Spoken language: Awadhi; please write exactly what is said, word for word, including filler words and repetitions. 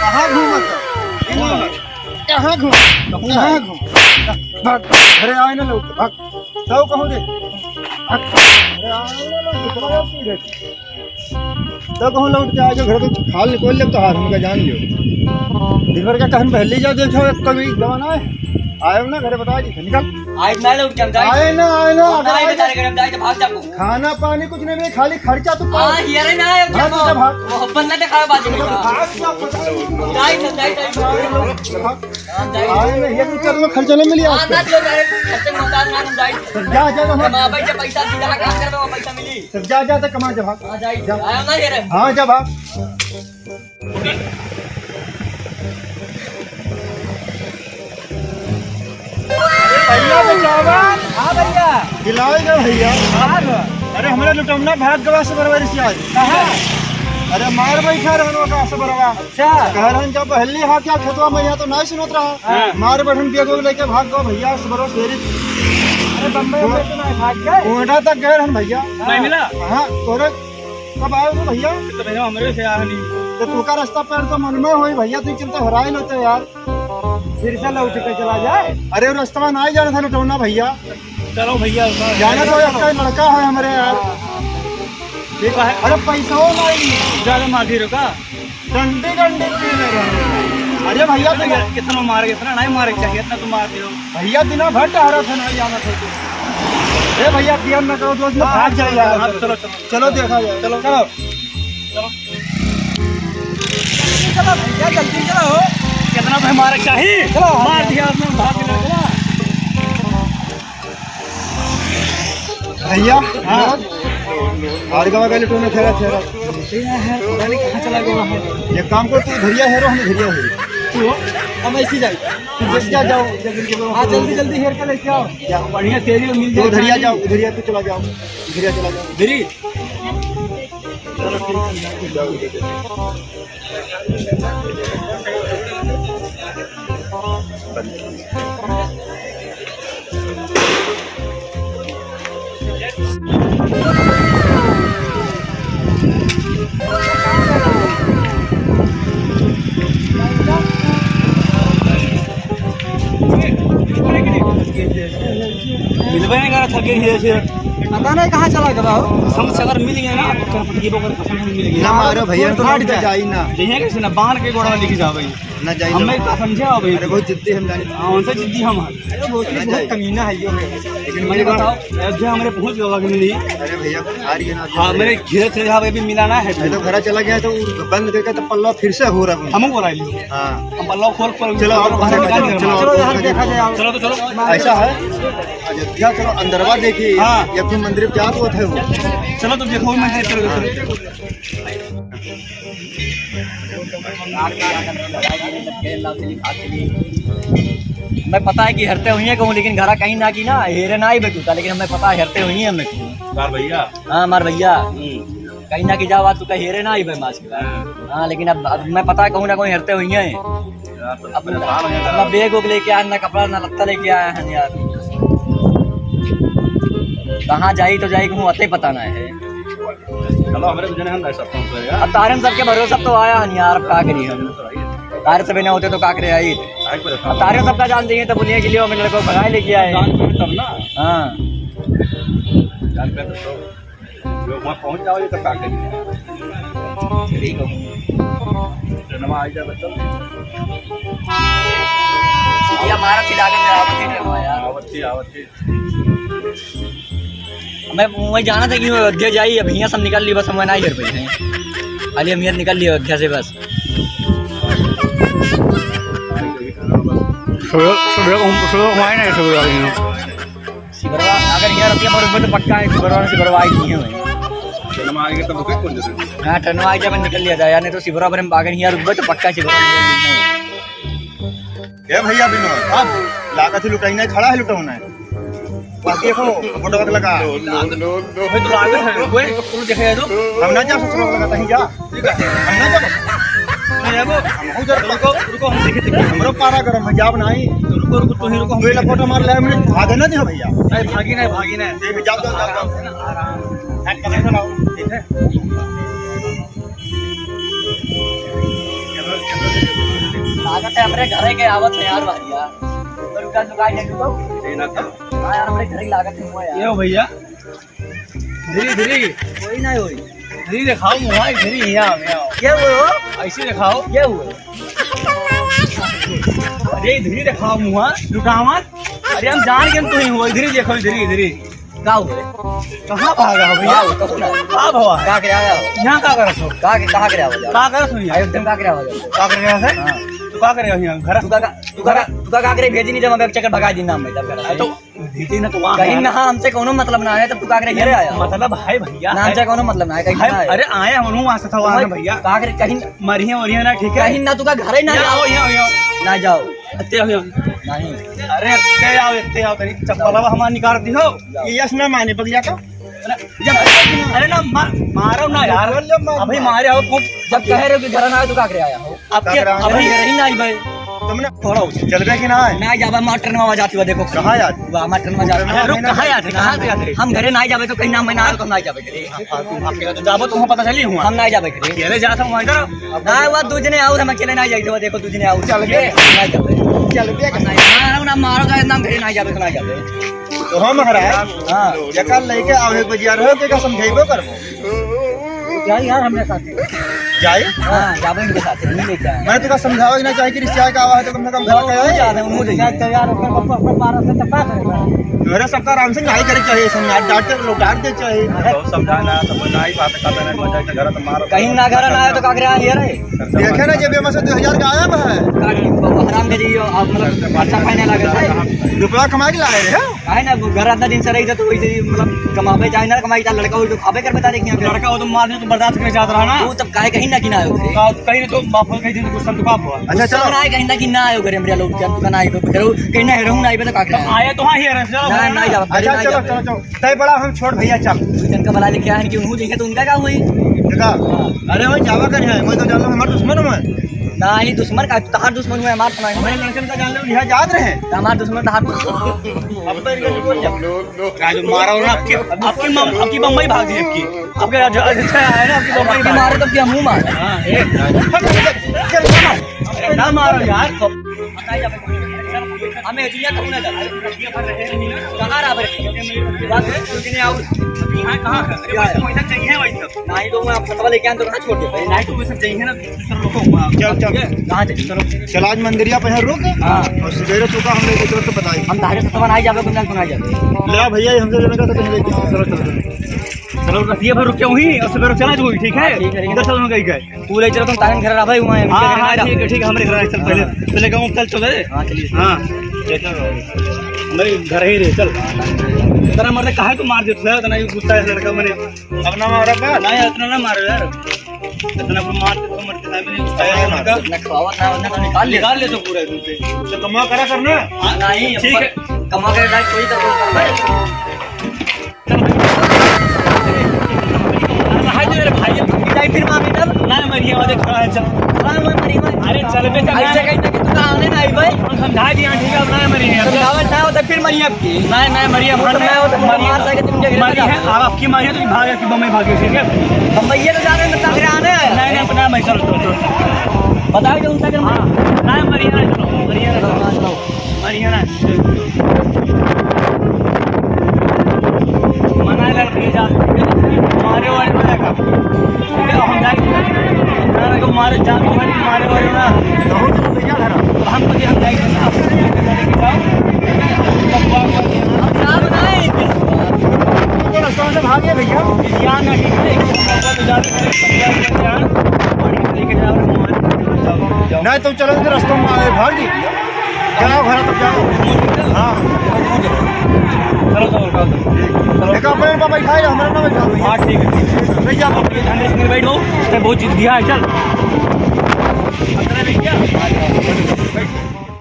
कहाँ घूमत है? कहाँ घूम? कहाँ घूम? भाग, घरे आए ना लौट, भाग। तब कहूँ दे। भाग। घरे आए ना लौट, घरे आए ना लौट। तब कहूँ लौट के आए, जो घर तो खाल निकल ले तो हाथ हमका जान लियो। दिन भर का कहन पहले जा देखो, एक कभी जमाना है। आए ना घरे बता दी, निकल। आए ना लौट के हम जाए। आए ना, आए ना, हम ना आए आए ना। बेचारे घर हम जाए तो भाग जाबो। खाना पानी कुछ नहीं मिले, खाली खर्चा तू हाँ, पास। ये रहे ना, भाग, जब तू जा भाग। मोहब्बत ना दिखावे बाजी में। भाग, भाग, भाग। जाए तो, जाए तो। भाग। हाँ, जाए। आए ना, एक रुपया तुम्हें खर्चा नहीं मिली हाँ, आज ना तक। जो रहे, खर्चे में उतार ना, हम जाए। तो जा, जा, जा, भाग। कमाबे के पैसा सीधा काम करबे, वो पैसा मिली। तो जा, जा, तो कमा, जा, भाग। हाँ, जाए। जा। आया ना ये रहे। हाँ, जा, भाग। भैया बचावा। हाँ भैया। दिलाए दे भैया। कहाँ गवा? अरे हमरे लुटौना भाग गवा सबरवा से आज। कहाँ? अरे मार बैठा रहन ओका सबरवा। अच्छा। कह रहन जब पहले हाँ क्या खेतवा में यहाँ तो नहीं सुनत रहा। हाँ। मार बैठन बेगो लेके भाग गवा भैया सबरवा से। अरे बम्बई में तो नहीं भाग गए। ओंडा तक गए रहन भैया। नहीं मिला? हाँ, तोरे कब आए हो भैया? तो भैया हमरे से आया नहीं। तो तू का रास्ता पर तो मन में होई भैया, तू चलते हराई लेते यार। फिर से लौट के चला जाए। अरे, वो रास्ता ना ही जाना था लुटौना भैया। चलो भैया, उतार। जाना तो एक लड़का है हमारे यार। ठीक है। अरे, पैसा हो नहीं। ज्यादा मार दी रुका। डंडी, डंडी पी ले रहे हैं। अरे भैया, तुम अरे, इतना मार, इतना नहीं मारे चाहिए, इतना तो मार दियो। भैया, दिना भर टहरा था, नहीं जाना था तो। ए भैया, दिया ना करो, दोस्त, में हाँ, भाग जाए यार। हाँ, चलो, चलो। चलो, देखा जाए। चलो। चलो। चलो भैया, जल्दी चलो। कितना पे मारे चाहिए? चलो, मार दिया आपने, भाग गया, चलो। भैया, हाँ। और गवा गए टूने फेरा, फेरा। पता नहीं कहाँ चला गया है। एक काम कर, तू धरिया हेरो, हम धरिया हेरो। तू हो? हम ऐसे ही जाए। तू जल्दी आ जाओ, जल्दी के हाँ, जल्दी, जल्दी हेर के लेके आओ। क्या? बढ़िया तेरी मिल तू जाए। धरिया जाओ, धरिया तू चला जाओ। धरिया चला जाओ। धरी। चलो ठीक है, जाओ, जाओ, जाओ। मिलबे नहीं करा, थके ही ऐसे। पता नहीं कहाँ चला गया हो। समझ से अगर मिल गया ना, तो कर पटकी को कर पसंद मिल गया। ना मारो भैया, तो हट लौट के जाए। जाई ना। यहीं कैसे ना बांध के गोड़ा लेके जा भाई। ना जाई हमें ना। का समझे हो भाई? अरे बहुत जिद्दी हम जानी। हाँ, उनसे जिद्दी हम हैं। अरे बहुत, ना बहुत जाई। कमीना है यो है। लेकिन मैं ये बताओ, बताओ, अयोध्या हमारे पहुँच गया कि नहीं? अरे भैया, आ रही है ना। हाँ, मेरे घेरे थे, यहाँ पे भी मिला ना है। मैं तो घर चला गया तो बंद करके तो पल्ला फिर से हो रहा है। हमको बोला लियो। हाँ। हम पल्ला खोल, खोल, चलो, खोल, बाहर चलो, निकाल चलो, दिया। चलो, चलो, यहाँ देखा जाए। चलो तो चलो। ऐसा है, अयोध्या चलो, अंदरवा देखिए। हाँ। या फिर मंदिर क्या होता है वो? चलो तो देखो, मैं चलो, चलो। मैं पता है कि हेरते हुइहैं कहूँ, लेकिन घरा कहीं ना कि ना, हेरे ना ही बेटूता, लेकिन हमें पता है हेरते हुइहैं हमें कहूँ। यार भैया। हाँ, हमार भैया। हम्म। कहीं ना कि जावा, तू कहीं हेरे ना ही बे मास के बाद। हाँ। हाँ, लेकिन अब, अब मैं पता है कहूँ ना कहूँ हेरते हुइहैं। यार, तो अब परेशान हो जाएगा। ना बैग वैग लेके आया, ना कपड़ा, ना लत्ता लेके आया है यार। कहाँ जाई तो जाई, कहूँ अते पता ना है। चलो, हमरे तो जने हम ना सब काम करेगा। अब तारे में सबके भरोसा तो आया है यार, अब का करी हम? तारे सब ना होते तो का करे आई? काहे परेशान? अब तारे सबका जान देंगे तो बोलिए कि लियो, हम लड़को भगाए लेके आए। जान पे तब ना। हाँ। जान पे तो जो वहाँ पहुँच जाओ, ये तो का करी? ठीक हो। ट्रेनमा आ जाए, बच्चा। सीटिया मारत ही लागत है, आवत ही ट्रेनमा यार। आवत ही, आवत ही। मैं वही जाना था कि वो अयोध्या जाई, अब हियाँ सब निकल ली, बस हम ना ही कर पाई हैं। खाली हम हियाँ निकल ली अयोध्या से बस। सुबह, सुबह को, सुबह को आए ना, सुबह आ गई ना। सिबरवा, अगर हियाँ रुपया में रुकबे तो पक्का है, सिबरवा में सिबरवा आई नहीं है भाई। ट्रेनमा आएगा तब रुके कौन जरूरी? हाँ, ट्रेनमा आ जाए, निकल लिया जाए, नहीं तो सिबरवा पर हम अगर हियाँ रुकबे तो पक्का है सिबरवा में निकल लिया जाए। ए भैया विनोद, अब लागत है लुटौना खड़ा है, लुटौना। बाकी देखो, फोटो लगा। No, no, no, no। भाई, तो लागत है, ओए, तू देखे है तो? हम ना जा ससुर लगा, कहीं जा। ठीक है, हम ना जा। नहीं, अब हम उधर रुको, रुको, हम देखे थे। हमरो पारा गरम है, जाब नहीं। तो रुको, रुको, तू ही रुको, हम ये ला फोटो मार ले, हम भागे ना दियो भैया। नहीं, भागी नहीं, भागी नहीं। ये भी जाओ, जाओ, जाओ, जाओ। आराम से ना, आराम से। हट, कैमरा चलाओ। ठीक है। कैमरा, कैमरा। कहते हमरे घरे के आवत है यार भैया। तो रुका, रुका, ये रुको। ये ना था। हाँ यार, हमरे घरे लागत है वो यार। ये हो भैया। धीरे, धीरे। कोई ना होई। धीरे दिखाओ मुँह, धीरे, यहाँ, यहाँ। क्या हुआ हो? ऐसे दिखाओ। क्या हुआ? अरे, धीरे दिखाओ मुँह, लुटावन। अरे, हम जान के हम तू ही हुआ, धीरे देखो, धीरे, धीरे। का हुआ? कहाँ भागा हो भैया? का हुआ? कहाँ हुआ? का भवा? का करे आया हो? यहाँ का करत हो? का के, कहाँ करे आवा जा? का करत हो यहाँ? अयोध्या में का करे आवा जा? का करे आया है? हाँ। तू का करे आया यहाँ? घर तू का, का, तू का, तू का, का करे भेजी नहीं जब हम एक चक्कर भगा दी नाम में तब घर से। तो भेजी ना तो वहाँ कहीं है। ना, हमसे कोनो मतलब ना है, तब तू का करे घेरे आया हो? मतलब है भैया, ना, हमसे है। कोनो मतलब ना है, कहीं है, ना है। अरे आए हम वहाँ से था, वहाँ तुम्हारे भैया। का करे कहीं मरिए, मरिए ना, ठीक है? कहीं ना, तू का घर ही ना ना, जाओ। आओ, यहाँ, यहाँ। ना जाओ। अत्ते आओ, यहाँ। नहीं। अरे, अत्ते आओ, अत्ते आओ, तनी चप्पलवा हमार निकाल दी हो। ये यस ना माने, बगिया का। अरे, जब, अरे ना, मा-, मारो ना यार। बोल ले, मार, अभी मार। मारे हो, खूब। जब कह रहे हो कि घर ना आए, तो का करे आया हो? आपके, का करे आया? अभी घर ही ना आई भाई। तुमने थोड़ा उसे चल गए कि ना आए? ना जाबा, मार ट्रेन में आवाज आती हुआ, देखो। कहाँ यार? वाह, मार ट्रेन में जाती ट्रेन में अरे, रुक, आए ना? कहाँ यार? कहाँ यार? हम घरे ना जाबे, तो कहीं ना, मैं ना आया, तो हम ना जाबे। हाँ, तू, आप जाबो तो वहाँ पता चली हुआ। हम ना जाबे घरे। अकेले जात हम वहाँ इधर। ना, वो दू जने आउर, हम अकेले ना जाइत, वो देखो दू जने आउर। चल बे। ना जाबे। चल बे। ना, ना, ना, मारो का नाम घरे ना जाबे, तो ना जाबे। तो हम हराए। हाँ। जका लेके आवे बजिया रहो, के का समझाइबो करबो। जाई यार हमरे साथे। जाई? हाँ, जाबे इनके साथे, नहीं लेके आए। मैं तो का समझावे ना चाहे कि रिश्ता का आवा है तो कम से कम घर का जाओ, जाए। जाते हैं, उन्होंने जाए। तैयार होकर बप्पा, बप्पा बारह से टपा करेगा। तोहरे सबका आराम से नहीं करे चाहिए, समझा, डांटे लोग डांट दे चाहिए। बहुत समझाना, समझ ना ही बात करता है, मजा के घर तो मारो। कहीं ना घर ना आए तो का करे ये रहे? देखे ना, जेबे में से दो हजार का आया हुआ है। का की, हराम के जी, आप मतलब अच्छा खाने लगे थे। रुपया कमा के लाए रहे हो? काहे ना, घर इतना दिन से रही था तो वैसे ही मतलब कमावे चाहे ना कमाई, लड़का हो तो खावे कर बता रहे कि लड़का हो तो मार दे तो बर्दाश्त कर जात रहा ना। वो तब काहे कहीं ना कि ना आयो थे? का-, कहीं तो माफ कहीं तो गुस्सा तो बाप हुआ। अच्छा, गुस्सा चलो। ना आए, कहीं ना कि ना आयो घरे, मेरे लोग क्या दुकान आए तो कहीं ना रहूं ना आए तो का करे? आए तो हाँ ही है, चलो। ना, ना, जाओ, अच्छा, ना चलो, जाओ। चलो, चलो। तय बड़ा हम छोड़ भैया, चल। तू इनका बला लेके आए कि उन्हों देखे तो उनका का हुई? देखा? अरे भाई, जावा कर है, मैं तो जान लो हमारे दुश्मन हुआ है। ना ही दुश्मन का, तहार दुश्मन हुआ है, हमार सुनाई। हमारे लड़कन का जान लो, यहाँ जात रहे। तो हमार दुश्मन तहार दुश्मन। अब तो इनका निकल जा। आज मारो ना, आपकी, आपकी मम-, आपकी बम्बई भाग गई आपकी। आपके आज, आज अच्छा है ना, आपकी बम्बई आपकी मारो तो क्या मुंह मार? हाँ, ए। अरे ना मारो यार। हमें एजिया कहूँ ना लगा। कहाँ रहा बे? बात है, तू जिन्हें आओ। यहाँ कहाँ है? अरे, वैसे पैसा चाहिए, वैसे। नहीं तो मैं आप सतवा लेके आन तो कहाँ छोड़ देते? नहीं तो वैसे चाहिए ना, दूसरा लोग को। चल, चल। कहाँ चाहिए? चलो। चल, आज मंदिरिया पे है, रुक। हाँ। और सवेरे चुका हम लोग एक तरफ से बताई। हम धारे सतवा नहीं जावे, कुंदन को नहीं जावे। ले आ भैया, ये हमसे लेने का तो कहीं लेके चलो, चलो, चलो। चलो, रतिया भर रुके हुई और सवेरे चला जो, ठीक है? हाँ, ठीक है, ठीक है। इधर चलो, हम कहीं गए। तू ले चलो, तुम तारन घर रहा भाई, वहाँ हाँ, हाँ, ठीक है, ठीक है, हमरे घर चल पहले। हाँ। पहले गाँव चल, चले। हाँ, चलिए। हाँ। चल, चल। भाई, घर ही रहे, चल। तेरा मर्द काहे को मार देता है, इतना ही गुस्सा है लड़का मने। अब ना मारा बा? नहीं, इतना ना मारो यार। इतना को मार देता, मर के सामने गुस्सा है लड़का। ना खवावा, ना, ना तो निकाल ले। निकाल ले तो पूरा तुमसे। तो कमा करा करना। हाँ, नहीं, ठीक है। कमा करे ना, कोई तो कोई कर ले। हाय मेरे भाई, भाग जाए फिर मार इधर। ना मरिए, वाले खड़ा है, चल। हाँ, मैं मरी, मैं। अरे चल बे, चल। ऐसे कहीं ना कि तू कहाँ आने ना आई भाई। हम समझा दिया, ठीक है, अब ना मरिए। समझावत ना होता फिर मरिए आपकी। ना, ना मरिए, हम ना होता, मरिए। मार सके तुम क्या मरिए, अब आपकी मारिए तो भाग, आपकी बम्बई भागे, ठीक है? बम्बई ये तो जा रहे हैं, मतलब, आने हैं। नहीं, नहीं, अपना भाई, चलो, चलो, चलो। बताओ जो उनका जन्म। हाँ, ना मरिए, ना, चलो, मरिए, ना, चलो। बढ़िया ना। मना लड़की जा, मारे वाले में लगा। हम जाए, हम जाए को मारे, जान को मारे, मारे वाले ना। बहुत भैया घर। हम तो हम जाए ना। अब क्या बनाए? तो रास्ता से भागे भैया। क्या नहीं है, तो जा रहे हैं, बढ़िया लेके जा रहे हैं। नहीं, तुम चलो इधर रास्ता में भाग जी। जाओ घर तक जाओ। हाँ। चलो, चलो, चलो, चलो। एक अपने पे बैठा है, हमारा ना बैठा दो। हाँ, ठीक है, ठीक है। भैया, आप अपने ध्यान से बैठो, मैं बहुत चीज दिया है, चल। अंदर में क्या? बैठ।